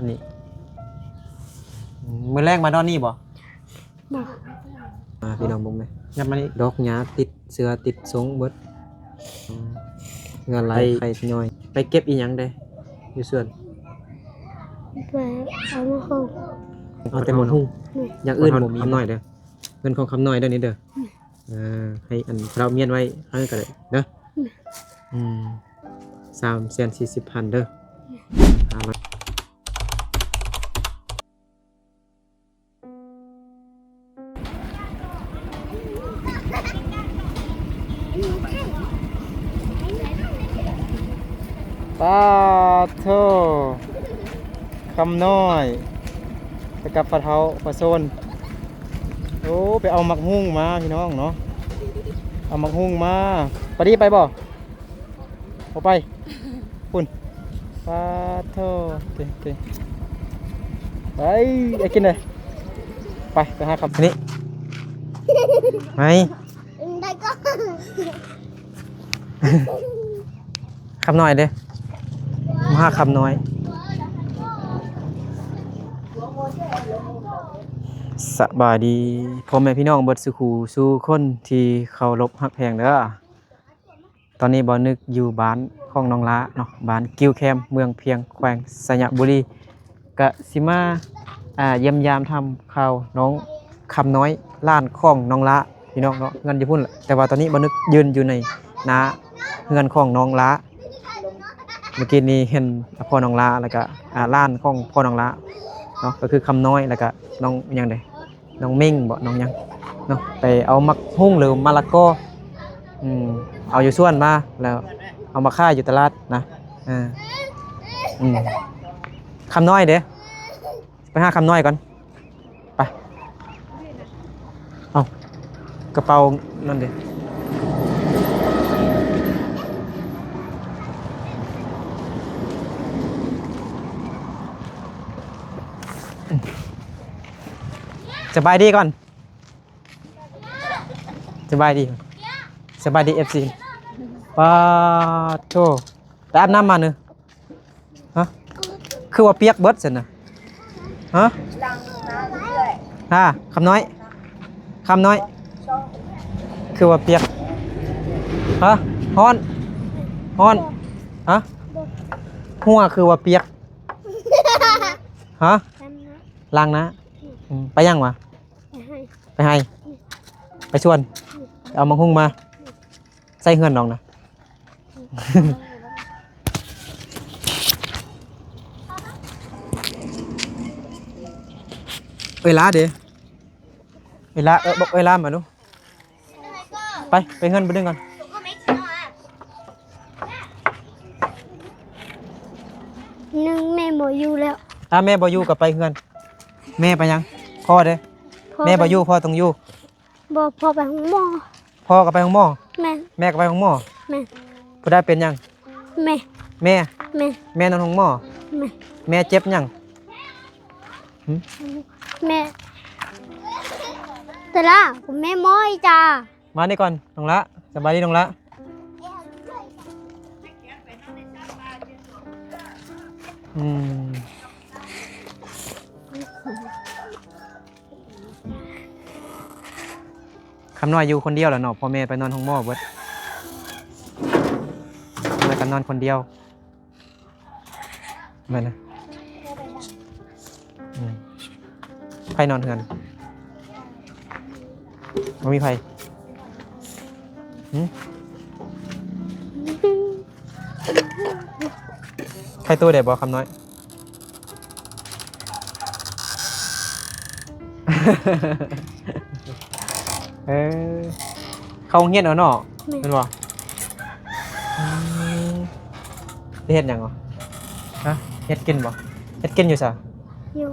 ອັນນີ້ ມື້ແລງມານອນນີ້ບໍ່? ບໍ່. ອ່າ ພີ່ນ້ອງເບິ່ງແມະ ຍັບມານີ້ ດອກຫຍ້າຕິດເສື້ອຕິດຊົງເບິດ. ເຫື່ອໄຫຼໄຂ້ຍ້ອຍ. ໄປເກັບອີ່ຫຍັງເດ້ຢູ່ສວນ? ໄປເອົາມາຫຸ່ງ. ເອົາແຕ່ໝາກຫຸ່ງ. ອືມ. ຢ່າງອື່ນບໍ່ມີ. ຄຳນ້ອຍເດີ ເງິນຂອງຄຳນ້ອຍເດີນີ້ເດີ. ອືມ. ເອີ ໃຫ້ອັນພະເຖົ້າມ້ຽນໄວ້ໃຫ້ກໍໄດ້ເດີ. ອືມ. ອືມ ສາມແສນສີ່ສິບພັນເດີ. ອືມ. ເອົາມາ ປາໂທ ຄຳນ້ອຍ ໄປກັບປາເຖົ້າປາໂຊນ. ໂອ້ ໄປເອົາໝາກຫຸ່ງມາພີ່ນ້ອງເນາະ ເອົາໝາກຫຸ່ງມາ. ປາດີໄປບໍ່? ບໍ່ໄປ. ພຸ້ນ ປາໂທ ເກັ່ງໆ. ໄປ ໄປກິນເລີຍ. ໄປ ໄປຫາຄຳນີ້ ໄປ ໄດ້ກໍ ຄຳນ້ອຍເດ້ ມາຫາຄຳນ້ອຍ. ສະບາຍດີພໍ່ແມ່ພີ່ນ້ອງເບິດສູ່ຄູ່ສູ່ຄົນທີ່ເຄົາລົບຮັກແພງເດີ. ຕອນນີ້ບ່າວນຶກຢູ່ບ້ານຂອງນ້ອງຫຼ້າເນາະ ບ້ານກິ່ວແຄມ ເມືອງພຽງ ແຂວງໄຊຍະບູລີ ກະຊິມາ ອ່າ ຢ້ຽມຢາມຖາມຂ່າວນ້ອງຄຳນ້ອຍ ຫຼານຂອງນ້ອງຫຼ້າພີ່ນ້ອງເນາະ ເຮືອນຢູ່ພຸ້ນແຫຼະ. ແຕ່ວ່າຕອນນີ້ບ່າວນຶກຢືນຢູ່ໃນໜ້າເຮືອນຂອງນ້ອງຫຼ້າ. ເມື່ອກີ້ນີ້ເຫັນພໍ່ນ້ອງຫຼ້າ ແລ້ວກະ ອ່າ ຫຼານຂອງພໍ່ນ້ອງຫຼ້າເນາະ ກໍຄືຄຳນ້ອຍ ແລ້ວກະນ້ອງຫຍັງເດ ນ້ອງເມັ້ງບໍ ນ້ອງຫຍັງເນາະ ໄປເອົາໝາກຫຸ່ງ ຫຼື ມະລະກໍ ອືມ ເອົາຢູ່ສວນມາ ແລ້ວເອົາມາຂາຍຢູ່ຕະຫຼາດນະ. ເອີ ອືມ ຄຳນ້ອຍເດ້ ໄປຫາຄຳນ້ອຍກ່ອນ ໄປ. ເອົ້າ ກະເປົານັ້ນເດ້ ສະບາຍດີກ່ອນ. ສະບາຍດີ ສະບາຍດີ ເອັຟຊີ. ປາໂທ ໄປອາບນ້ຳມາເນີ ຮະ ຄືວ່າປຽກເບິດຊັ້ນນະ ຮະ ຮະ ຄຳນ້ອຍ ຄຳນ້ອຍ ຄືວ່າປຽກ ຮະ ຮ້ອນ ຮ້ອນ ຮະ ຫົວຄືວ່າປຽກ ຮະ ລ້າງໜ້າ ອືມ ໄປຫຍັງຫວາ? ໄປໄຮ່ ໄປສວນ ອືມ ໄປເອົາໝາກຫຸ່ງມາ ອືມ ໃສ່ເຮືອນນ້ອງນະ ອືມ ເອີຍຫຼ້າເດ ເອີຍຫຼ້າ ເອີ ບອກເອີຍຫຼ້າມາດູ. ໄປ ໄປເຮືອນບໍ່ດຶງກ່ອນ ໜຶ່ງແມ່ບໍ່ຢູ່ແລ້ວ ຖ້າແມ່ບໍ່ຢູ່ກໍໄປເຮືອນ ແມ່ໄປຫຍັງ? ພໍ່ເດ້ ພໍ່ ແມ່ບໍ່ຢູ່ ໄປ ພໍ່ຕ້ອງຢູ່ ບໍ່ ພໍ່ໄປໂຮງໝໍ ພໍ່ກໍໄປໂຮງໝໍ ແມ່ນ ແມ່ກໍໄປໂຮງໝໍ ແມ່ນ ຜູ້ໃດເປັນຫຍັງ? ແມ່ ແມ່ ແມ່ ແມ່ນອນໂຮງໝໍ ແມ່ນ ແມ່ເຈັບຫຍັງ? ຫຶ? ແມ່ ຕະລາ ແມ່ໝໍອີ່ຈາ ມານີ້ກ່ອນນ້ອງລະ ສະບາຍດີນ້ອງລະ ອືມ ຄຳນ້ອຍຢູ່ຄົນດຽວແຫຼະເນາະ ພໍ່ແມ່ໄປນອນໂຮງໝໍເບິດ ແລ້ວກໍນອນຄົນດຽວ. ແມ່ນນະ ອືມ ໃຜນອນເຮືອນ? ບໍ່ມີໃຜ ຫຶ? ໄຄໂຕໄດ້ບໍ່ ຄຳນ້ອຍ? ເອີ ເຂົ້າໂຮງຮຽນແລ້ວເນາະ ແມ່ນ ແມ່ນບໍ່? ອືມ ໄດ້ເຮັດຫຍັງຫວາ? ຮະ ເຮັດກິນບໍ່? ເຮັດກິນຢູ່ໃສ? ຢູ່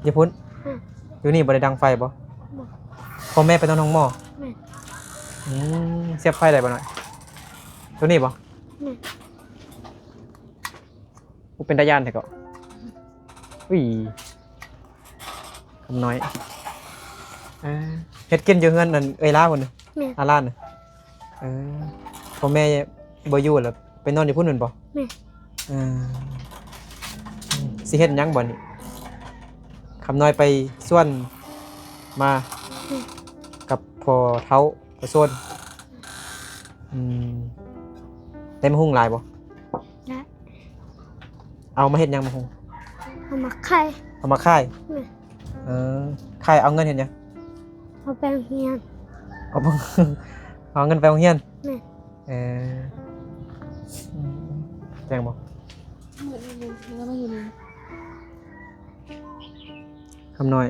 ຢູ່ພຸ້ນ? ອືມ ຢູ່ນີ້ບໍ່ໄດ້ດັງໄຟບໍ່? ບໍ່ ພໍ່ແມ່ໄປນອນໂຮງໝໍ? ແມ່ນ ອືມ ສຽບໄຟໄດ້ບໍ່ນ້ອຍ? ໂຕນີ້ບໍ່? ແມ່ນ ໂອ້ ເປັນຕາຢ້ານແທ້ເກາະ ອຸ້ຍ ຄຳນ້ອຍ ເອີ ເຮັດກິນຢູ່ເຮືອນອັນເອື້ອຍຫຼ້າພຸ້ນ ແມ່ນ ອາຫຼ້ານ ເອີ ພໍ່ແມ່ບໍ່ຢູ່ແລ້ວໄປນອນຢູ່ພຸ້ນແມ່ນບໍ່? ແມ່ນ ເອີ ຊິເຮັດຫຍັງບັດນີ້? ຄຳນ້ອຍໄປສວນມາ ກັບພໍ່ເຖົ້າ ປະໂຊນ. ອືມ ໄດ້ໝາກຫຸ່ງຫຼາຍບໍ່? ໄດ້. ເອົາມາເຮັດຫຍັງໝາກຫຸ່ງ? ເອົາມາຂາຍ. ເອົາມາຂາຍ? ແມ່ນ. ເອີ ຂາຍເອົາເງິນເຮັດຫຍັງ? ເອົາໄປໂຮງຮຽນ. ເອົາ ເອົາເງິນໄປໂຮງຮຽນ? ແມ່ນ. ເອີ ອືມ ແຈ້ງບໍ່? ຄຳນ້ອຍ.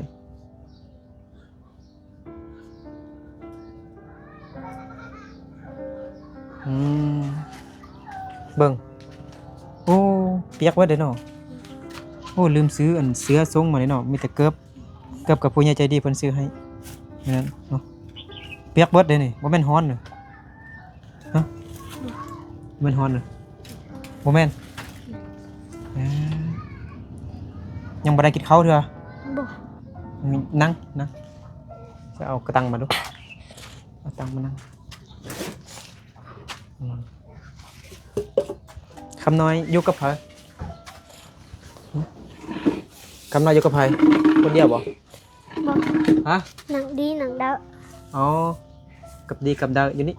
ອືມ ເບິ່ງ ໂອ້ ປຽກເບິດເດ້ເນາະ. ໂອ້ ລືມຊື້ອັນເສື້ອຊົງມາເດ້ເນາະ ມີແຕ່ເກີບ ເກີບກັບຜູ້ໃຫຍ່ໃຈດີເພິ່ນຊື້ໃຫ້ ນັ້ນເນາະ. ປຽກເບິດເດ້ນີ້ ບໍ່ແມ່ນຮ້ອນເນາະ. ຮະ ແມ່ນຮ້ອນເນາະ? ບໍ່ແມ່ນ. ເອີ ຍັງບໍ່ໄດ້ກິນເຂົ້າເທື່ອ? ບໍ່. ນັ່ງ ນັ່ງ ຈະເອົາກະຕັງມາດູ ເອົາຕັງມານັ່ງ. ອືມ ຄຳນ້ອຍຢູ່ກັບໃຜ? ຄຳນ້ອຍຢູ່ກັບໃຜ? ຄົນດຽວບໍ່? ບໍ່. ຮະ? ນັ່ງດີ ນັ່ງດາວ. ອໍ ກັບດີກັບດາວຢູ່ນີ້.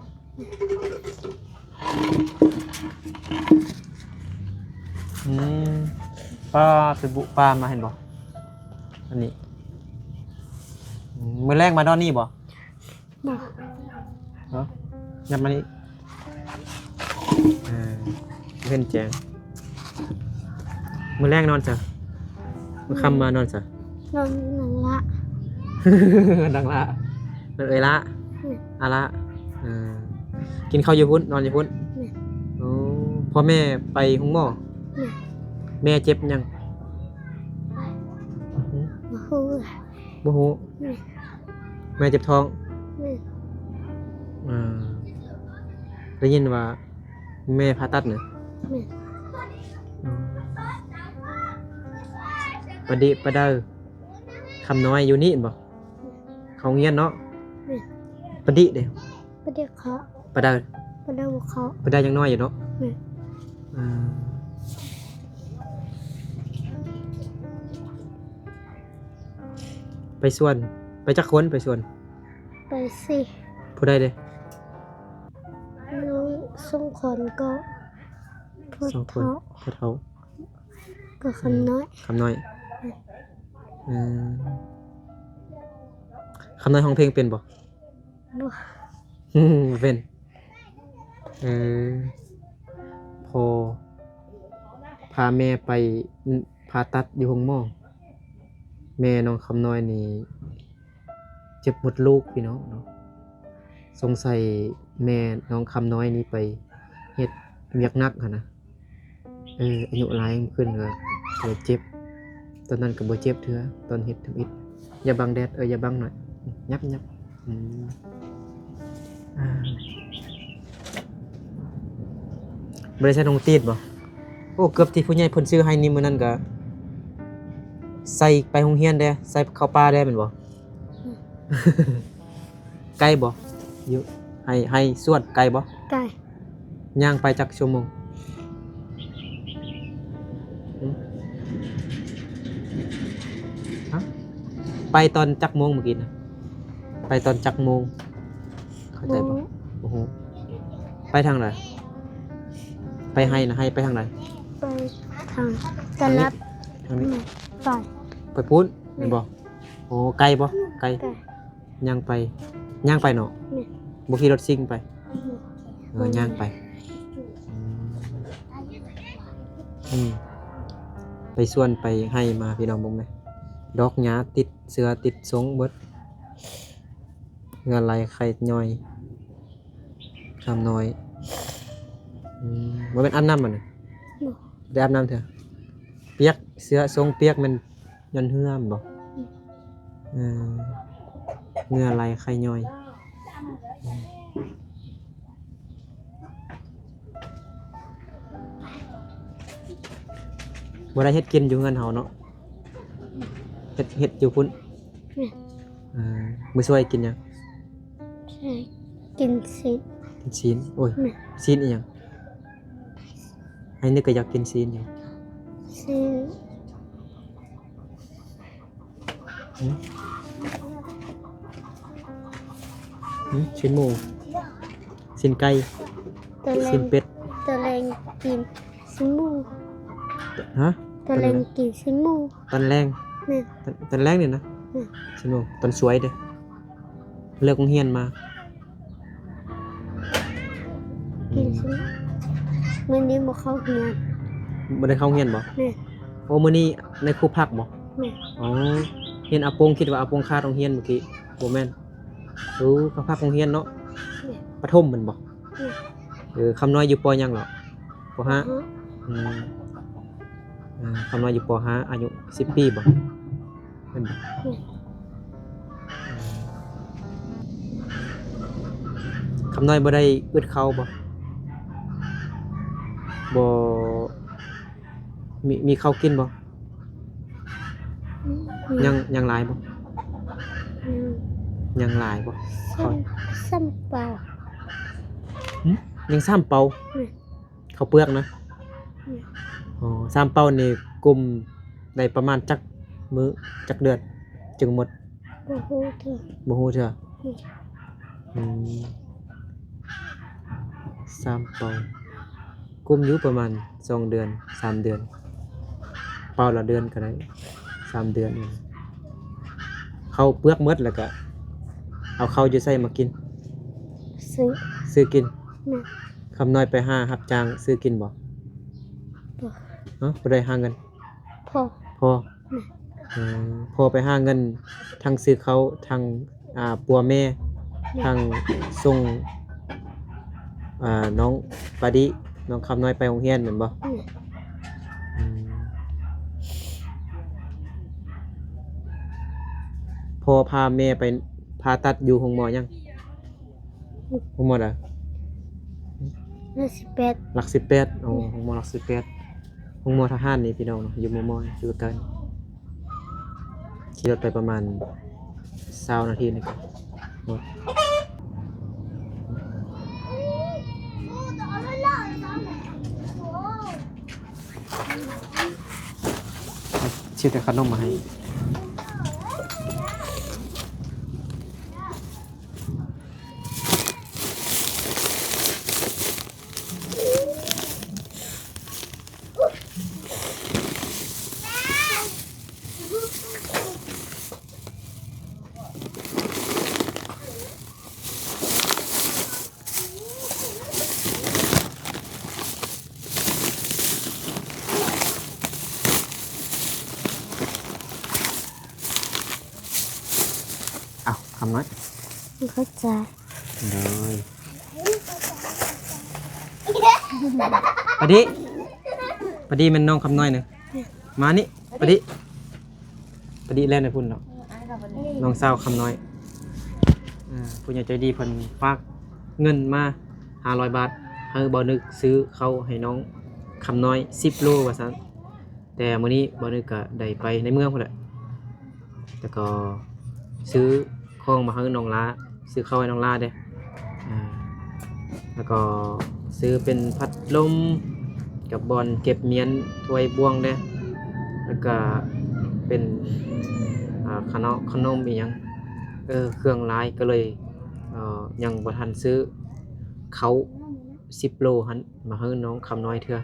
ອືມ ປ້າໄປບຸປາມາເຫັນບໍ່? ອັນນີ້ ອືມ ມື້ແລງມານອນນີ້ບໍ່? ບໍ່. ເນາະ ຍັບມານີ້ ເອີ ເຫັນແຈ້ງ. ມື້ແລງນອນໃສ? ມື້ຄ່ຳມານອນໃສ? ນອນນຳຫຼ້າ. ນອນນຳຫຼ້າ ນອນເອື້ອຍຫຼ້າ. ອືມ ອາຫຼ້າ. ເອີ ກິນເຂົ້າຢູ່ພຸ້ນ ນອນຢູ່ພຸ້ນ. ອືມ ໂອ້ ພໍ່ແມ່ໄປໂຮງໝໍ? ແມ່ນ. ແມ່ເຈັບຫຍັງ? ບໍ່ຮູ້. ບໍ່ຮູ້. ແມ່ນ. ແມ່ເຈັບທ້ອງ? ແມ່ນ. ເອີ ໄດ້ຍິນວ່າແມ່ຜ່າຕັດນະ? ແມ່ນ. ອືມ ປະດິປະເດີ ຄຳນ້ອຍຢູ່ນີ້ແມ່ນບໍ່? ແມ່ນ. ເຂົ້າໂຮງຮຽນເນາະ? ແມ່ນ. ປະດິເດ້? ປະດິເຄາະ. ປະເດີ? ປະເດີບໍ່ເຄາະ. ປະເດີຍັງນ້ອຍຢູ່ເນາະ? ແມ່ນ. ອືມ ໄປສວນ ໄປຈັກຄົນ? ໄປສວນ ໄປສີ່. ຜູ້ໃດເດ? ນ້ອງສອງຄົນກໍຜູ້ເຖົ້າ. ສອງຄົນ ຜູ້ເຖົ້າ ກໍຄຳນ້ອຍ. ຄຳນ້ອຍ. ອືມ ຄຳນ້ອຍຮ້ອງເພງເປັນບໍ່? ບໍ່. ບໍ່ເປັນ. ເອີ ພໍ່ພາແມ່ໄປ ອືມ ຜ່າຕັດຢູ່ໂຮງໝໍ. ແມ່ນ້ອງຄຳນ້ອຍນີ້ເຈັບມົດລູກພີ່ນ້ອງເນາະ. ສົງໄສແມ່ນ້ອງຄຳນ້ອຍນີ້ໄປເຮັດວຽກໜັກຫັ້ນນະ. ເອີ ອາຍຸຫຼາຍຂຶ້ນກໍເລີຍເຈັບ. ຕອນນັ້ນກໍບໍ່ເຈັບເທື່ອ ຕອນເຮັດທຳອິດ. ຢ່າບັງແດດ ເອີ ຢ່າບັງໜ້ອຍ ຫຍັບໆ. ອືມ ອ່າ ບໍ່ໄດ້ໃສ່ຖົງຕີດບໍ່? ໂອ້ ເກີບທີ່ຜູ້ໃຫຍ່ເພິ່ນຊື້ໃຫ້ນີ້ ມື້ນັ້ນກໍໃສ່ໄປໂຮງຮຽນແດ່ ໃສ່ເຂົ້າປ່າແດ່ແມ່ນບໍ່? ອືມ ໄກບໍ່? ຢູ່ ໄຮ່ ໄຮ່ສວນໄກບໍ່? ໄກ. ຍ່າງໄປຈັກຊົ່ວໂມງ? ຫຶ? ຮະ? ໄປຕອນຈັກໂມງມື້ກີ້ນະ? ໄປຕອນຈັກໂມງ? ເຂົ້າໃຈບໍ່? ບໍ່ຮູ້. ບໍ່ຮູ້. ໄປທາງໃດ? ໄປໄຮ່ນະ ໄຮ່ໄປທາງໃດ? ໄປທາງຕະຫຼັບ. ທາງນີ້? ທາງນີ້? ແມ່ນ. ໄປ ໄປພຸ້ນແມ່ນບໍ່? ແມ່ນ. ໂອ້ ໄກບໍ່? ໄກ. ໄກ. ຍ່າງໄປ ຍ່າງໄປເນາະ? ແມ່ນ. ບໍ່ຂີ່ລົດຊິງໄປ? ອືມ ເອີ ຍ່າງໄປ. ອືມ ອືມ ໄປສວນໄປໄຮ່ມາ ພີ່ນ້ອງເບິ່ງແດ່ ດອກຫຍ້າຕິດເສື້ອຕິດຊົງເບິດ ເຫື່ອໄຫຼໄຂ້ຍ້ອຍ. ຄຳນ້ອຍ ອືມ ບໍ່ແມ່ນອາບນ້ຳບໍ່ນີ້? ບໍ່. ໄດ້ອາບນ້ຳເທື່ອ? ປຽກ ເສື້ອຊົງປຽກແມ່ນ ຍ້ອນເຫື່ອແມ່ນບໍ່? ອືມ ເຫື່ອໄຫຼໄຂ້ຍ້ອຍ. ບໍ່ໄດ້ເຮັດກິນຢູ່ເຮືອນເຮົາເນາະ? ເຮັດ ເຮັດຢູ່ພຸ້ນ. ແມ່ນ. ເອີ ມື້ຊ່ວຍກິນຫຍັງ? ຊ່ວຍກິນຊີ້ນ. ກິນຊີ້ນ. ໂອ້ຍ ແມ່ນ. ຊີ້ນອີ່ຫຍັງ? ໃຫ້ນຶກກໍຢາກກິນຊີ້ນຢູ່. ຊີ້ນ. ຫືມ? ຊີ້ນໝູ ຊີ້ນໄກ່ ຕອນແລງ ຊີ້ນເປັດ ຕອນແລງກິນຊີ້ນໝູ. ຮະ? ຕອນແລງກິນຊີ້ນໝູ. ຕອນແລງ? ແມ່ນ. ຕອນ ຕອນແລງນີ້ນະ? ແມ່ນ. ຊີ້ນໝູ. ຕອນສວຍເດ້? ເລີກໂຮງຮຽນມາ ກິນຊີ້ນໝູ. ມື້ນີ້ບໍ່ເຂົ້າຮຽນ. ບໍ່ໄດ້ເຂົ້າຮຽນບໍ່? ແມ່ນ. ໂອ້ ມື້ນີ້ນາຍຄູພັກບໍ່? ແມ່ນ. ອໍ ເຫັນອາປົງ ຄິດວ່າອາປົງຂາດໂຮງຮຽນມື້ກີ້. ບໍ່ແມ່ນ. ໂອ້ ເຂົາພັກໂຮງຮຽນເນາະ. ແມ່ນ. ປະຖົມແມ່ນບໍ່? ແມ່ນ. ເອີ ຄຳນ້ອຍຢູ່ ປໍ ຫຍັງເນາະ? ປໍ ຫ້າ. ປໍ ຫ້າ. ອືມ ອືມ ຄຳນ້ອຍຢູ່ ປໍ ຫ້າ ອາຍຸສິບປີບໍ່? ແມ່ນບໍ່? ແມ່ນ. ຄຳນ້ອຍບໍ່ໄດ້ອຶດເຂົ້າບໍ່? ບໍ່ ມີ ມີເຂົ້າກິນບໍ່? ອືມ ຍັງ ຍັງຫຼາຍບໍ່? ອືມ ຍັງຫຼາຍບໍ່? ສາມ ເຂົ້າ ສາມເປົາ. ຫຶ? ຍັງສາມເປົາ? ອືມ ເຂົ້າເປືອກນະ? ອືມ ອໍ ສາມເປົານີ້ ກຸ້ມໄດ້ປະມານຈັກມື້ ຈັກເດືອນຈຶ່ງໝົດ? ບໍ່ຮູ້ເທື່ອ. ບໍ່ຮູ້ເທື່ອ? ອືມ ອືມ ສາມເປົາ ກຸ້ມຢູ່ປະມານສອງເດືອນ ສາມເດືອນ ເປົາລະເດືອນກໍໄດ້ ສາມເດືອນ. ເຂົ້າເປືອກໝົດ ແລ້ວກະເອົາເຂົ້າຢູ່ໃສມາກິນ? ຊື້ ຊື້ກິນ. ແມ່ນ. ຄຳນ້ອຍໄປຫາຮັບຈ້າງຊື້ກິນບໍ່? ບໍ່. ຮະ? ຜູ້ໃດຫາເງິນ? ພໍ່. ພໍ່. ແມ່ນ. ເອີ ພໍ່ໄປຫາເງິນ ທັງຊື້ເຂົ້າ ທັງ ອ່າ ປົວແມ່ ແມ່ນ. ທັງສົ່ງ ອ່າ ນ້ອງປາດິ ນ້ອງຄຳນ້ອຍໄປໂຮງຮຽນແມ່ນບໍ່? ແມ່ນ. ອືມ ພໍ່ພາແມ່ໄປຜ່າຕັດຢູ່ໂຮງໝໍຫຍັງ? ໂຮງໝໍໃດ? ຫຼັກສິບແປດ. ຫຼັກສິບແປດ. ໂອ້ ໂຮງໝໍຫຼັກສິບແປດ ໂຮງໝໍທະຫານນີ້ພີ່ນ້ອງເນາະ ຢູ່ມໍ່ໆ ຢູ່ໃກ້ໆ ຂີ່ລົດໄປປະມານຊາວນາທີນີ້ກໍຮອດ. ຊື້ແຕ່ຂະໜົມມາໃຫ້. ເອົາ ຄຳນ້ອຍ ເຂົ້າໃຈ. ໂດຍ ປາດິ ປາດິແມ່ນນ້ອງຄຳນ້ອຍນະ ມານີ້ ປາດິ ປາດິແລ່ນໄປພຸ້ນເນາະ. ນ້ອງສາວຄຳນ້ອຍ ອ່າ ຜູ້ໃຫຍ່ໃຈດີເພິ່ນຝາກເງິນມາຫ້າຮ້ອຍບາດ ໃຫ້ບ່າວນຶກຊື້ເຂົ້າໃຫ້ນ້ອງຄຳນ້ອຍສິບໂລວ່າຊັ້ນ. ແຕ່ມື້ນີ້ບ່າວນຶກກະໄດ້ໄປໃນເມືອງພຸ້ນແຫຼະ ແລ້ວກໍຊື້ຂອງມາໃຫ້ນ້ອງຫຼ້າ ຊື້ເຂົ້າໃຫ້ນ້ອງຫຼ້າເດ້ ອ່າ ແລ້ວກໍຊື້ເປັນພັດລົມ ກັບບ່ອນເກັບມ້ຽນຖ້ວຍບ່ວງເດ້ ແລ້ວກະເປັນ ອ່າ ຂະເນາະ ຂະໜົມອີ່ຫຍັງ ເອີ ເຄື່ອງຫຼາຍ ກໍເລີຍ ເອີ ຍັງບໍ່ທັນຊື້ເຂົ້າສິບໂລຫັ້ນ ມາໃຫ້ນ້ອງຄຳນ້ອຍເທື່ອ.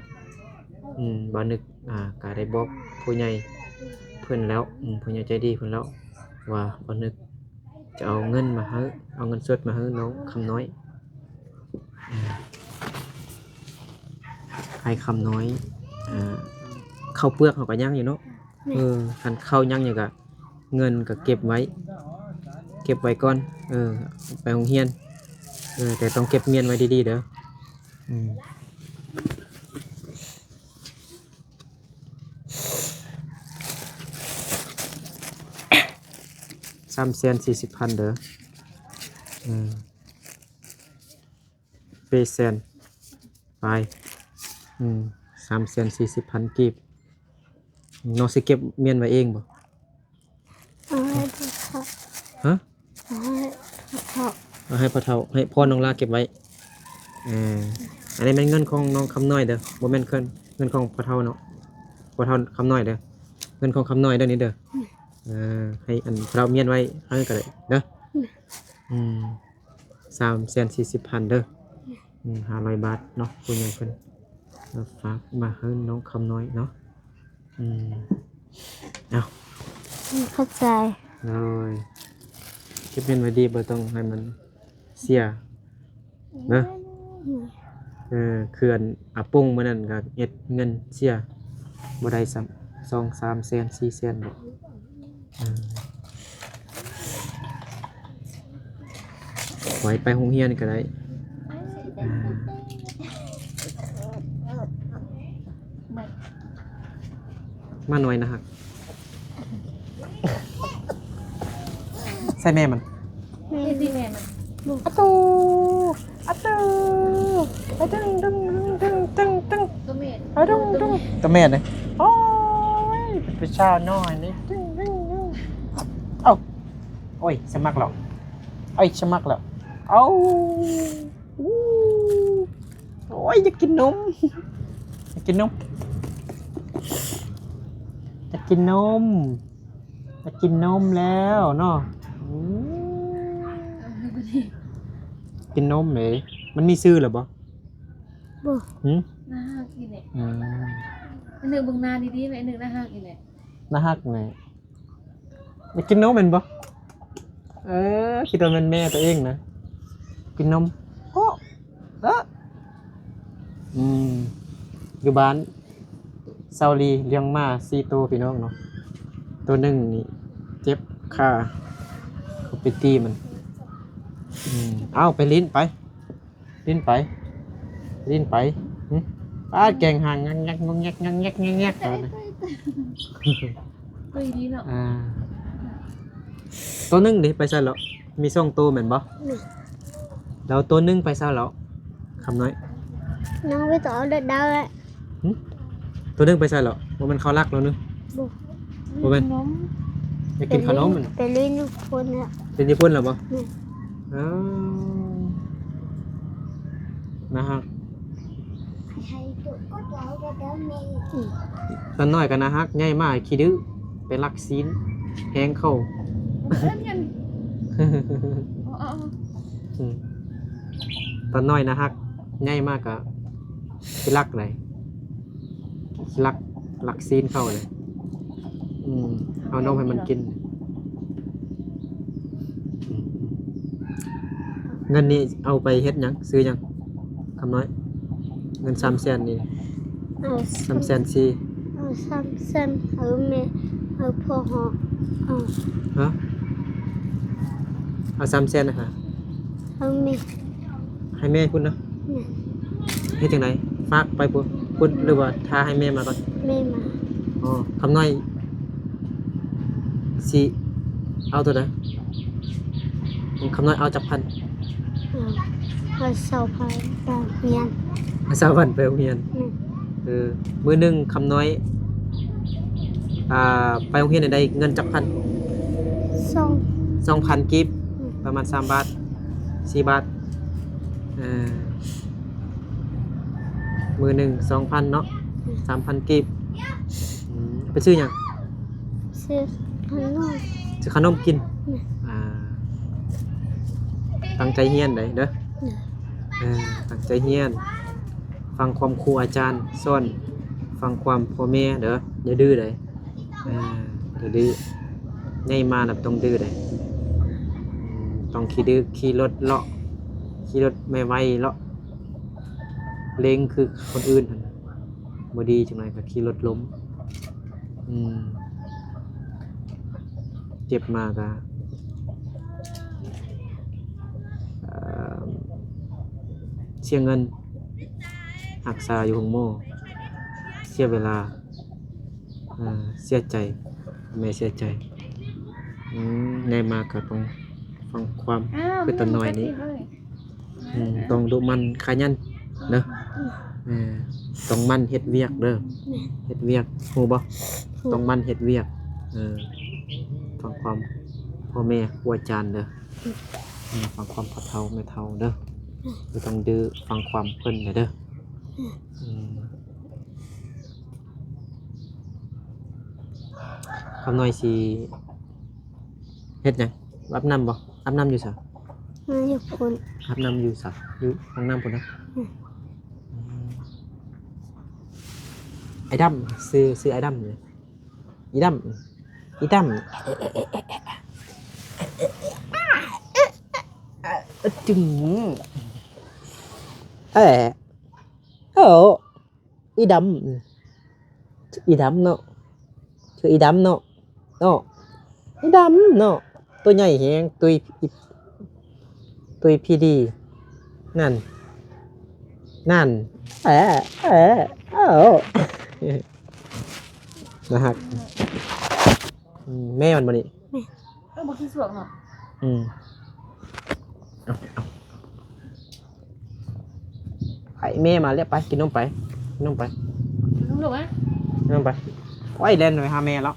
ອືມ ບ່າວນຶກ ອ່າ ກະໄດ້ບອກຜູ້ໃຫຍ່ເພິ່ນແລ້ວ ອືມ ຜູ້ໃຫຍ່ໃຈດີເພິ່ນແລ້ວ ວ່າບ່າວນຶກຈະເອົາເງິນມາໃຫ້ ເອົາເງິນສົດມາໃຫ້ນ້ອງຄຳນ້ອຍ ອືມ ໃຫ້ຄຳນ້ອຍ ອ່າ ເຂົ້າເປືອກເຮົາກໍຍັງຢູ່ເນາະ. ແມ່ນ. ເອີ ຄັນເຂົ້າຍັງຢູ່ກໍ ເງິນກໍເກັບໄວ້ ເກັບໄວ້ກ່ອນ ເອີ ໄປໂຮງຮຽນ ເອີ ແຕ່ຕ້ອງເກັບມ້ຽນໄວ້ດີໆເດີ ອືມ ສາມແສນສີ່ສິບພັນເດີ ອືມ ເປແສນປາຍ ອືມ ສາມແສນສີ່ສິບພັນກີບ. ນ້ອງຊິເກັບມ້ຽນໄວ້ເອງບໍ່? ເອົາໃຫ້ພໍ່ເຖົ້າ. ຮະ? ເອົາໃຫ້ພໍ່ເຖົ້າ. ເອົາໃຫ້ພໍ່ເຖົ້າ ໃຫ້ພໍ່ນ້ອງຫຼ້າເກັບໄວ້. ເອີ ອັນນີ້ແມ່ນເງິນຂອງນ້ອງຄຳນ້ອຍເດີ ບໍ່ແມ່ນເງິນ ເງິນຂອງພໍ່ເຖົ້າເນາະ ພໍ່ເຖົ້າຄຳນ້ອຍເດີ ເງິນຂອງຄຳນ້ອຍເດີນີ້ເດີ. ອືມ. ເອີ ໃຫ້ອັນພະເລົາມຽນໄວ້ໃຫ້ກໍໄດ້ເດີ. ອືມ ສາມແສນສີ່ສິບພັນເດີ. ອືມ ຫ້າຮ້ອຍບາດເນາະ ຜູ້ໃຫຍ່ເພິ່ນຝາກມາໃຫ້ນ້ອງຄຳນ້ອຍເນາະ. ອືມ ເອົາ ຂອບໃຈ. ໂດຍ ເກັບເງິນໄວ້ດີ ບໍ່ຕ້ອງໃຫ້ມັນເສຍເດີ. ອືມ ເອີ ເຂື່ອນອາປົງມື້ນັ້ນກໍເຮັດເງິນເສຍບໍ່ໄດ້ຊ້ຳ ສອງສາມແສນ ສີ່ແສນ ບໍ່ ເອີ ໄວ້ໄປໂຮງຮຽນກໍໄດ້. ອ່າ ໝານ້ອຍນາຮັກ ໃສ່ແມ່ມັນ ແມ່ ເຮັດດີແມ່ມັນ ອະຕູ ອະຕູ ອະດຶງ ດຶງ ດຶງ ດຶງ ດຶງ ໂຕແມ່ ອະດົງ ດົງ ໂຕແມ່ນີ້ ໂອ້ຍ ເປັນຜູ້ສາວນ້ອຍນີ້ ດຶງ ດຶງ ດຶງ ເອົ້າ ໂອ້ຍ ສະໝັກແລ້ວ ເອີຍ ສະໝັກແລ້ວ ເອົ້າ ອູ້ ໂອ້ຍ ຢາກກິນນົມ ຢາກກິນນົມ ຢາກກິນນົມ ຢາກກິນນົມແລ້ວເນາະ. ອືມ ກິນນົມເດ້. ມັນມີຊື່ແລ້ວບໍ່? ບໍ່. ຫື? ໜ້າຮັກອີ່ແຫຼະ. ອືມ ອັນໜຶ່ງເບິ່ງໜ້າດີໆ ແມ່ ອັນໜຶ່ງໜ້າຮັກອີ່ແຫຼະ. ໜ້າຮັກແຫຼະ. ຢາກກິນນົມແມ່ນບໍ່? ເອີ ຄິດວ່າແມ່ນແມ່ຕົວເອງນະ ກິນນົມ. ໂອ້ ເອີ ອືມ ຢູ່ບ້ານ ຊາວລີລ້ຽງໝາສີ່ໂຕພີ່ນ້ອງເນາະ. ໂຕໜຶ່ງນີ້ເຈັບຂາ ເຂົາໄປຕີມັນ. ອືມ ເອົາ ໄປຫຼິ້ນໄປ ຫຼິ້ນໄປ ຫຼິ້ນໄປ. ຫຶ? ປາດ ແກວ່ງຫາງງອກແງກ ງອກແງກ ງອກແງກ ງອກແງກ. ຕຸ້ຍດີເນາະ. ອ່າ ໂຕໜຶ່ງເດ ໄປໃສແລ້ວ? ມີສອງໂຕແມ່ນບໍ່? ແມ່ນ. ແລ້ວໂຕໜຶ່ງໄປໃສແລ້ວ ຄຳນ້ອຍ? ຍັງໄປຕໍ່ເດັດດາວແຫຼະ. ຫຶ? ໂຕໜຶ່ງໄປໃສແລ້ວ? ບໍ່ແມ່ນເຂົາລັກແລ້ວໜຶ່ງ? ບໍ່ ບໍ່ແມ່ນ. ຢາກກິນຂະໜົມ ໄປຫຼິ້ນຢູ່ພຸ້ນແລ້ວ. ຫຼິ້ນຢູ່ພຸ້ນແລ້ວບໍ່? ແມ່ນ. ອ້າວ ໜ້າຮັກ. ຕອນນ້ອຍກໍໜ້າຮັກ ໃຫຍ່ມາຂີ້ດື້ ໄປລັກຊີ້ນແຮງເຂົາ. ເອີ້ນຫຍັງ? ອືມ ຕອນນ້ອຍໜ້າຮັກ ໃຫຍ່ມາກໍຊິລັກໃດ ຊິລັກ ລັກຊີ້ນເຂົາໃດ. ອືມ ເອົານົມໃຫ້ມັນກິນ. ອືມ ເງິນນີ້ເອົາໄປເຮັດຫຍັງ ຊື້ຫຍັງ ຄຳນ້ອຍ? ເງິນສາມແສນນີ້ ເອົາ ສາມແສນສີ່ ເອົາສາມແສນ ເອົາແມ່ ເອົາພໍ່ເຮົາ ເອົາ ຮະ? ເອົາສາມແສນນະຫາ ເອົາແມ່ ໃຫ້ແມ່ພຸ້ນນະ. ແມ່ນ. ເຮັດຈັ່ງໃດ? ຝາກໄປພຸ້ນ ພຸ້ນ ຫຼືວ່າຖ້າໃຫ້ແມ່ມາກ່ອນ? ແມ່ມາ. ອໍ ຄຳນ້ອຍຊິເອົາໂຕໃດ? ຄຳນ້ອຍເອົາຈັກພັນ? ເອົາ ເອົາຊາວພັນໄປໂຮງຮຽນ. ເອົາຊາວພັນໄປໂຮງຮຽນ. ແມ່ນ. ເອີ ມື້ໜຶ່ງຄຳນ້ອຍ ອ່າ ໄປໂຮງຮຽນໄດ້ເງິນຈັກພັນ? ສອງ ສອງພັນກີບ. ແມ່ນ. ປະມານສາມບາດ ສີ່ບາດ. ເອີ ມື້ໜຶ່ງສອງພັນເນາະ. ແມ່ນ. ສາມພັນກີບ. ອືມ ໄປຊື້ຫຍັງ? ຊື້ຂະໜົມ ຊື້ຂະໜົມກິນ. ແມ່ນ. ອ່າ ຕັ້ງໃຈຮຽນໃດເດີ. ແມ່ນ. ເອີ ຕັ້ງໃຈຮຽນ ຟັງຄວາມຄູອາຈານສອນ ຟັງຄວາມພໍ່ແມ່ເດີ ຢ່າດື້ໃດ. ເອີ ຢ່າດື້ ໃຫຍ່ມານະຕ້ອງດື້ໃດ. ອືມ ຕ້ອງຂີ້ດື້ ຂີ່ລົດເລາະ ຂີ່ລົດໄວໆເລາະ ເລັ່ງຄືຄົນອື່ນຫັ້ນ ບໍ່ດີ ຈັກໜ້ອຍກໍຂີ່ລົດລົ້ມ. ອືມ ເຈັບມາກະ ເອີ ເສຍເງິນຮັກສາຢູ່ໂຮງໝໍ ເສຍເວລາ ເອີ ເສຍໃຈ ແມ່ເສຍໃຈ. ອືມ ໃຫຍ່ມາກະຕ້ອງຟັງຄວາມ ອ້າວ ຄືຕອນນ້ອຍນີ້. ອືມ ຕ້ອງດຸໝັ່ນຂະຫຍັນເດີ ເອີ ຕ້ອງໝັ່ນເຮັດວຽກເດີ. ແມ່ນ. ເຮັດວຽກ ຮູ້ບໍ່? ຮູ້. ຕ້ອງໝັ່ນເຮັດວຽກ ເອີ ຟັງຄວາມພໍ່ແມ່ຄູອາຈານເດີ. ອືມ ອືມ ຟັງຄວາມພໍ່ເຖົ້າແມ່ເຖົ້າເດີ. ອືມ ບໍ່ຕ້ອງດື້ ຟັງຄວາມເພິ່ນເດີ. ອືມ ອືມ ຄຳນ້ອຍຊິ ເຮັດຫຍັງ? ອາບນ້ຳບໍ່? ອາບນ້ຳຢູ່ໃສ? ມາຢູ່ພຸ້ນ. ອາບນ້ຳຢູ່ໃສ? ຢູ່ຫ້ອງນ້ຳພຸ້ນນະ? ອືມ ອືມ ໄອ້ດຳ ຊື່ ຊື່ໄອ້ດຳ ອີດຳ ອີດຳ ອະ ຈຶ່ງ ແອ ໂອ້ ອີດຳ ອີດຳເນາະ ຊື່ອີດຳເນາະ ເນາະ ອີດຳເນາະ ຕົວໃຫຍ່ແຮງ ຕຸຍ ຕຸຍພີດີ ນັ້ນ ນັ້ນ ແອ ແອ ໂອ້ ໜ້າຮັກ ອືມ ແມ່ມັນບໍ່ນີ້? ແມ່ ເອີ ບໍ່ຂີ້ສວກເນາະ ອືມ ເອົາ ເອົາ ໄປ ແມ່ມາແລ້ວ ໄປ ກິນນົມໄປ ກິນນົມໄປ ກິນນົມລູກນະ ກິນນົມໄປ ໂອ້ຍ ແລ່ນໄປຫາແມ່ແລ້ວ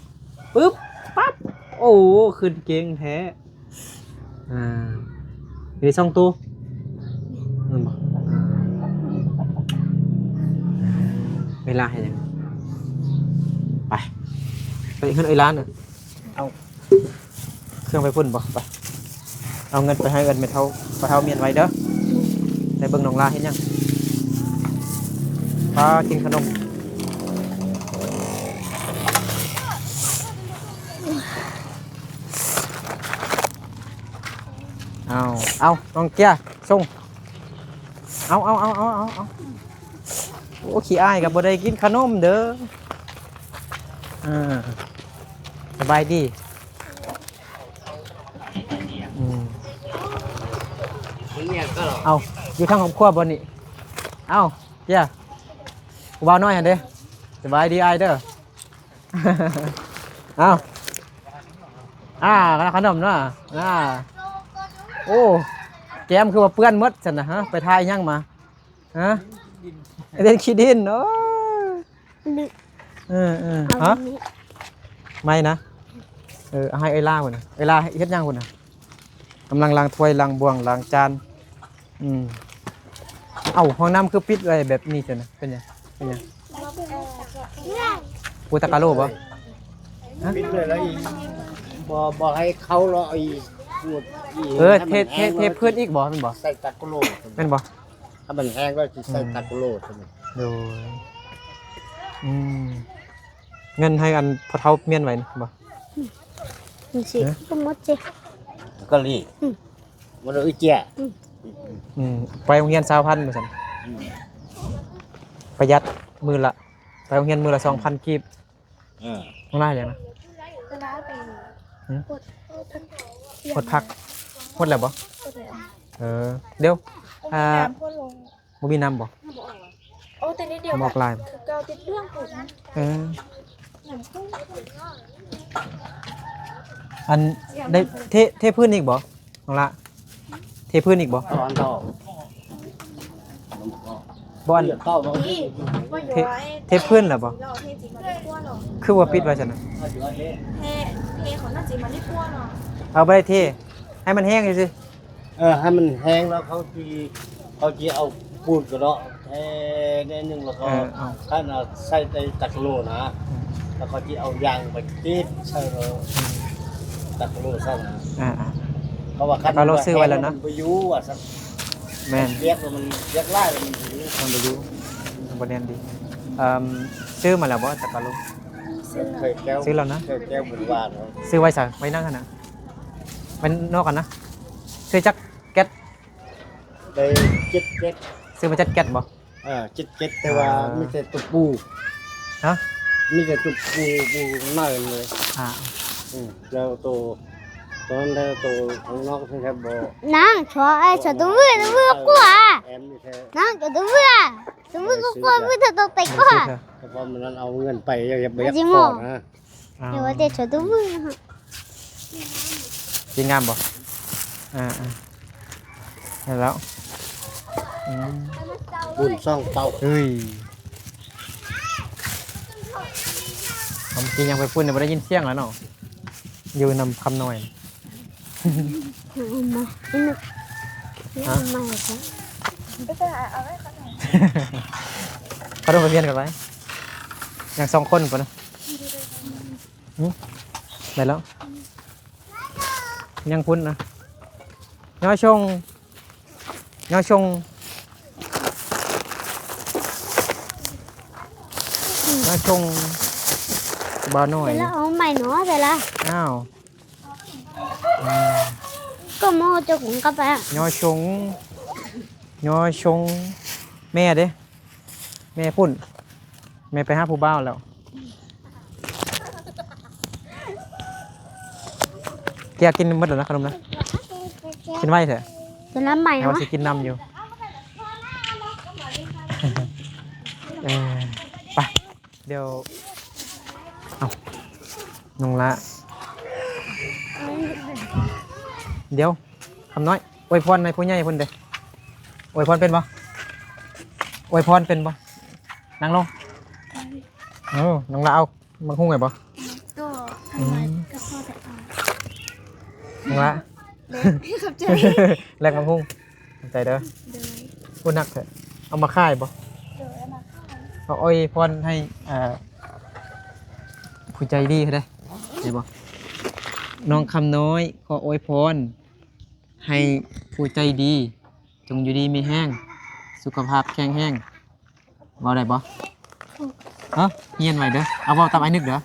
ປຶບ ປັບ ໂອ້ ຂຶ້ນເກັ່ງແທ້ ອ່າ ມີສອງໂຕ ແມ່ນບໍ່? ເວລາເຮັດຫຍັງ? ໄປ ໄປເຮືອນເອື້ອຍຫຼານ ເອົາເຄື່ອງໄປພຸ້ນບໍ່? ໄປ ເອົາເງິນໄປໃຫ້ເອື້ອຍແມ່ເຖົ້າ ພໍ່ເຖົ້າມ້ຽນໄວ້ເດີ ໄປເບິ່ງນ້ອງຫຼ້າເຮັດຫຍັງ? ພາກິນຂະໜົມ. ເອົາ ເອົາ ນ້ອງເກຍ ສົ່ງ ເອົາ ເອົາ ໂອ້ ຂີ້ອາຍກໍບໍ່ໄດ້ກິນຂະໜົມເດີ. ເອີ ສະບາຍດີ. ອືມ ເອົາ ຢູ່ທາງຄອບຄົວບໍ່ນີ້? ເອົາ ເກຍ ຜູ້ບ່າວນ້ອຍຫັ້ນເດ້. ສະບາຍດີອ້າຍເດີ. ເອົາ ອ່າ ຂະໜົມເນາະ ອ່າ ໂອ້ ແກ້ມຄືວ່າເປື້ອນໝົດຊັ້ນນະ ຮະ ໄປຖ່າຍຫຍັງມາ ຮະ ເຫຼັ້ນຂີ້ດິນ ໂອ້ຍ ເອີໆ ເອົາ ຮະ ແບບນີ້ ໄມ້ນະ ເອີ ເອົາໃຫ້ເອື້ອຍຫຼ້າພຸ້ນນະ ເອື້ອຍຫຼ້າເຮັດຫຍັງພຸ້ນນະ ກຳລັງລ້າງຖ້ວຍ ລ້າງບ່ວງ ລ້າງຈານ. ອືມ ເອົ້າ ຫ້ອງນ້ຳຄືປິດໄວ້ແບບນີ້ຊັ້ນນະ ເປັນຫຍັງ? ເປັນຫຍັງ? ປູຕາກະໂລບໍ່? ຮະ? ປິດໄວ້ແລ້ວອີກ ບໍ່ ບໍ່ໃຫ້ເຂົ້າເລາະອີກ ປູດອີກ ເອີ ໃຫ້ມັນແຫ້ງ ເທ ເທ ເທພື້ນອີກບໍ່ ແມ່ນບໍ່? ໃສ່ຕາກະໂລ ແມ່ນບໍ່? ຖ້າມັນແຫ້ງແລ້ວຊິໃສ່ ອືມ ຕາກະໂລຊັ້ນນະ. ໂດຍ ອືມ ເງິນໃຫ້ອັນພໍ່ເຖົ້າມ້ຽນໄວ້ນີ້ບໍ່? ອືມ ນີ້ຊິ ຮະ? ບໍ່ໝົດຊິ ກະລີ ອືມ ບໍ່ໄດ້ເອື້ອຍເຈ້ຍ ອືມ ອືມ ໄປໂຮງຮຽນຊາວພັນວ່າຊັ້ນ ອືມ ປະຢັດມື້ລະ ໄປໂຮງຮຽນມື້ລະສອງພັນກີບ ເອີ ນ້ອງຫຼ້າຫຍັງນະ? ເວລາໄປ ຫື? ຫົດຜັກ ຫົດແລ້ວບໍ່? ຫົດແລ້ວ ເອີ ດຽວ ບໍ່ມີ ອ່າ ນ້ຳ ບໍ່ມີນ້ຳບໍ່? ບໍ່ອອກ ໂອ້ ແຕ່ນິດດຽວ ບໍ່ອອກຫຼາຍ ຄືເກົ່າ ຕິດເລື່ອງປູກນະ ເອີ ອັນ ໄດ້ເທ ເທພື້ນອີກບໍ່ ນ້ອງຫຼ້າ? ເທພື້ນອີກບໍ່? ບໍ່ ອັນ ເທ ເທພື້ນແລ້ວບໍ່? ຄືວ່າປິດໄວ້ຊັ້ນນະ? ເທ ເທຂອງນັ້ນຊິມາດີກວ່າເນາະ ເອົາ ບໍ່ໄດ້ເທ ໃຫ້ມັນແຫ້ງຊື່ໆ. ເອີ ໃຫ້ມັນແຫ້ງແລ້ວເຂົາຊິ ເຂົາຊິເອົາປູນກະເນາະ ແທ້ໜ້ອຍໜຶ່ງ ແລ້ວກໍ ເອີ ເອົາ ຄັນເອົາໃສ່ໃນຕາກະໂລນະ ອືມ ແລ້ວເຂົາຊິເອົາຢາງໄປຕິດໃສ່ ອືມ ຕາກະໂລຊັ້ນນະ ອ່າໆ ເພາະວ່າຄັນຕາກະໂລຊື້ໄວ້ແລ້ວນະ ມັນບໍ່ຢູ່ວ່າຊັ້ນ ແມ່ນ ວຽກມັນ ວຽກຫຼາຍແລ້ວມັນບໍ່ຢູ່ ມັນບໍ່ຢູ່ ມັນບໍ່ແໜ້ນດີ ເອີ ຊື້ມາແລ້ວບໍ່ຕາກະໂລ? ຊື້ແລ້ວ ຊື້ແລ້ວນະ ຊື້ແລ້ວ ຊື້ໄວ້ໃສ? ໄວ້ນັ້ນຫັ້ນນະ ໄວ້ນອກຫັ້ນນະ ຊື້ຈັກ ແກັດ ໄດ້ເຈັດເຈັດ ຊື້ມາເຈັດແກັດບໍ່? ເອີ ເຈັດເຈັດ ແຕ່ວ່າ ອ່າ ມີແຕ່ຕົວປູ ຮະ? ມີແຕ່ຕົວປູ ປູນ້ອຍເລີຍ ອ່າ ອືມ ແລ້ວໂຕ ໂຕນັ້ນແລ້ວໂຕຂ້າງນອກເພິ່ນແທບບໍ່ ນາງ ຊອ ເອີ ຊອ ຕົວວືດ ຕົວວືດກວ່າ ແອມມີແທ້ ນາງ ຕົວວືດ ຕົວວືດກວ່າ ມີແຕ່ຕົວເຕັກກວ່າ ແຕ່ວ່າມື້ນັ້ນເອົາເງິນໄປ ບໍ່ຢາກ ບໍ່ຢາກຂໍນະ. ອ້າວ ເອີ ວ່າແຕ່ເຈົ້າຕົວວືດ ຊິງາມບໍ່? ອ່າໆ ແລ້ວ ອືມ ບຸນຊ່ອງເປົ້າ ເຮີ້ຍ ຄຳກິນຍັງໄປພຸ້ນ ບໍ່ໄດ້ຍິນສຽງແລ້ວເນາະ ຢູ່ນຳຄຳນ້ອຍ. ເອົາມາ ເອົາມາ ຮະ? ເອົາມາ ເຂົາຕ້ອງໄປຮຽນກັນໄວ້ ຍັງສອງຄົນພຸ້ນນະ ຫຶ? ໄດ້ແລ້ວ ຍັງພຸ້ນນະ. ຍໍຊົງ ຍໍຊົງ ຍໍຊົງ ບ່າວນ້ອຍ. ແຕ່ລະເອົາໃໝ່ເນາະ ແຕ່ລະ ອ້າວ ອືມ ກໍມາເຈົ້າຂອງກັບໄປ ຍໍຊົງ ຍໍຊົງ. ແມ່ເດ້ ແມ່ພຸ້ນ ແມ່ໄປຫາຜູ້ບ່າວແລ້ວ. ແກກິນໝົດແລ້ວນະ ຂະໜົມນະ ກິນໄວແທ້. ແຕ່ລະໃໝ່ ແຕ່ວ່າ ເນາະ ຊິກິນນຳຢູ່. ເອີ ໄປ ດຽວ ເອົ້າ ນ້ອງລະ ດຽວ ຄຳນ້ອຍ ອວຍພອນໃຫ້ຜູ້ໃຫຍ່ເພິ່ນເດ້. ອວຍພອນເປັນບໍ່? ອວຍພອນເປັນບໍ່? ນັ່ງລົງ. ເອີ ນ້ອງລະເອົາໝາກຫຸ່ງໃຫ້ບໍ່? ກໍ ອືມ ກໍພໍແຕ່ເອົາ ນ້ອງລະ ເດ້ ຂອບໃຈ ແລກໝາກຫຸ່ງ. ຂອບໃຈເດີ. ໂດຍ. ໂອ້ ໜັກແທ້. ເອົາມາຂາຍບໍ່? ໂດຍ ເອົາມາຂາຍ. ເອົາ ອວຍພອນໃຫ້ ເອີ ຜູ້ໃຈດີເດ້ ໄດ້ບໍ່? ນ້ອງຄຳນ້ອຍ ຂໍອວຍພອນໃຫ້ຜູ້ໃຈດີ ຈົ່ງຢູ່ດີມີແຮງ ສຸຂະພາບແຂງແຮງ. ເວົ້າໄດ້ບໍ່? ຮະ? ຮຽນໄວ້ເດີ. ເອົາ ເວົ້າຕາມອ້າຍນຶກເດີ.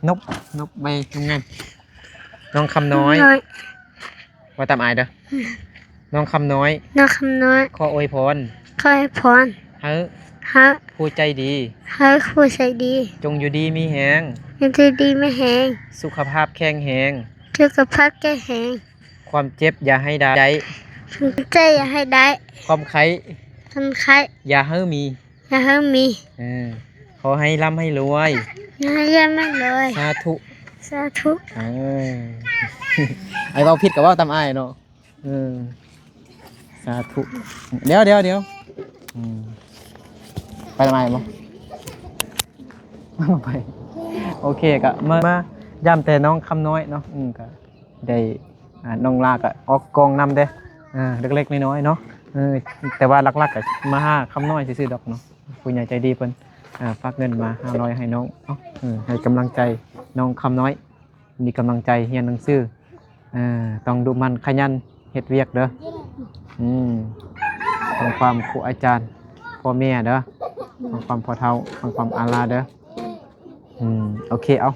ນົບ ນົບໃບງາມໆ. ນ້ອງຄຳນ້ອຍ ນ້ອຍ ເວົ້າຕາມອ້າຍເດີ. ນ້ອງຄຳນ້ອຍ ນ້ອງຄຳນ້ອຍ ຂໍອວຍພອນ ຂໍອວຍພອນ ໃຫ້ ໃຫ້ ຜູ້ໃຈດີ ໃຫ້ຜູ້ໃຈດີ ຈົ່ງຢູ່ດີມີແຮງ ຈົ່ງຢູ່ດີມີແຮງ ສຸຂະພາບແຂງແຮງ ສຸຂະພາບແຂງແຮງ ຄວາມເຈັບຢ່າໃຫ້ໄດ້ ຄວາມເຈັບຢ່າໃຫ້ໄດ້ ຄວາມໄຂ້ ຄວາມໄຂ້ ຢ່າໃຫ້ມີ ຢ່າໃຫ້ມີ ເອີ ຂໍໃຫ້ລ່ຳໃຫ້ລວຍ ຂໍໃຫ້ລ່ຳໃຫ້ລວຍ ສາທຸ ສາທຸ ເອີ ອ້າຍເວົ້າຜິດກໍເວົ້າຕາມອ້າຍເນາະ. ເອີ ສາທຸ. ດຽວ ດຽວ ດຽວ ອືມ ໄປນຳອ້າຍບໍ່? ໄປ ໂອເຄ ກໍມາ ມາຢາມແຕ່ນ້ອງຄຳນ້ອຍເນາະ. ອືມ ກໍໄດ້ ອ່າ ນ້ອງລາກໍອອກກອງນຳເດ້ ອ່າ ເລັກໆນ້ອຍໆເນາະ. ເອີ ແຕ່ວ່າຫຼັກໆກໍມາຫາຄຳນ້ອຍຊື່ໆດອກເນາະ. ຜູ້ໃຫຍ່ໃຈດີເພິ່ນ ອ່າ ຝາກເງິນມາຫ້າຮ້ອຍໃຫ້ນ້ອງເນາະ. ເອີ ໃຫ້ກຳລັງໃຈນ້ອງຄຳນ້ອຍ ມີກຳລັງໃຈຮຽນໜັງສື ເອີ ຕ້ອງດຸໝັ່ນຂະຫຍັນເຮັດວຽກເດີ. ອືມ ຟັງຄວາມຄູອາຈານ ພໍ່ແມ່ເດີ ຟັງຄວາມພໍ່ເຖົ້າ ຟັງຄວາມອາລາເດີ. ອືມ ໂອເຄ ເອົາ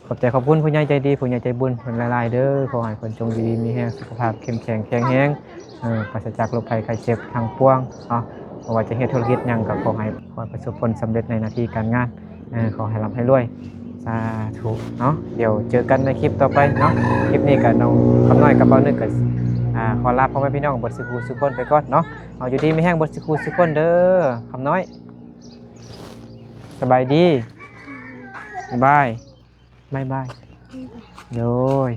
ຂອບໃຈຂອບຄຸນຜູ້ໃຫຍ່ໃຈດີ ຜູ້ໃຫຍ່ໃຈບຸນເພິ່ນຫຼາຍໆເດີ. ຂໍໃຫ້ເພິ່ນຈົ່ງຢູ່ດີມີແຮງ ສຸຂະພາບເຂັ້ມແຂງແຂງແຮງ ເອີ ປາສະຈາກໂລກໄພໄຂ້ເຈັບທັງປວງເນາະ. ບໍ່ວ່າຈະເຮັດທຸລະກິດຫຍັງກໍຂໍໃຫ້ ຂໍໃຫ້ປະສົບຜົນສຳເລັດໃນໜ້າທີ່ການງານ ເອີ ຂໍໃຫ້ລ່ຳໃຫ້ລວຍ ສາທຸເນາະ. ດຽວເຈີກັນໃນຄລິບຕໍ່ໄປເນາະ. ຄລິບນີ້ກໍນ້ອງຄຳນ້ອຍກັບບ່າວນຶກກໍ ອ່າ ຂໍລາພໍ່ແມ່ພີ່ນ້ອງເບິດສູ່ຜູ້ສູ່ຄົນໄປກ່ອນເນາະ. ເອົາ ຢູ່ດີມີແຮງເບິດສູ່ຜູ້ສູ່ຄົນເດີ. ຄຳນ້ອຍ ສະບາຍດີ ບາຍບາຍ ບາຍບາຍ ໂດຍ.